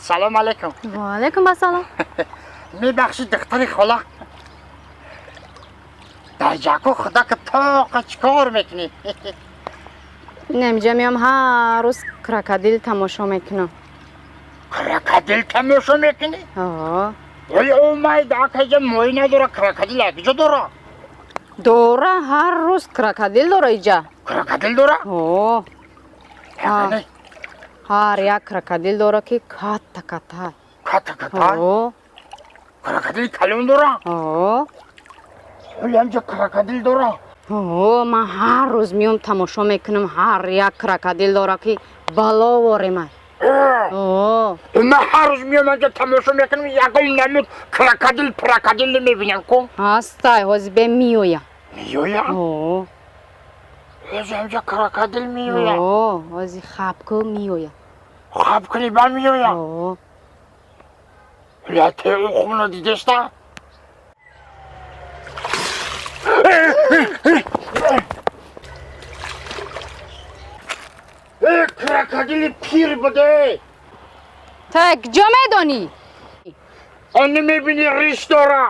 Салом алейкум. Ва алейкум ассалом. Мебахши, духтари хола. Дар ҷако худа ки тоқа чикор мекунӣ? Инамиҷа меом, ҳар рӯз крокодил тамошо мекунам. Крокодил тамошо мекунӣ? О. Вале ӯ майда акаҷа моҳӣ надора, крокодил якҷо дора. Дора, ҳар рӯз крокодил дора иҷа. Крокодил дора? О. Ягане? Ҳар як крокодил дора, ки катта катта. Катта катта? О. Крокодил калон дора? О. Вале ҳамҷа крокодил дора? О, ман ҳар рӯз меом, тамошо мекунам, ҳар як крокодил дора, ки бало воремай. О. Ман ҳар рӯз меом анҷа, тамошо мекунам, ягон намуд крокодил прокодил намебинам ку. Ҳастай, ҳозир бе меоя. Меоя? О. Ҳозир ҳамҷа крокодил меоя? О, ҳозир хаб ку, меоя. Хаб кунӣ, ба меоя? О. Ляте ухмуно дидеста? Э, крокодили пир буде. Та куҷо медонӣ? Он намебинӣ, риш дора.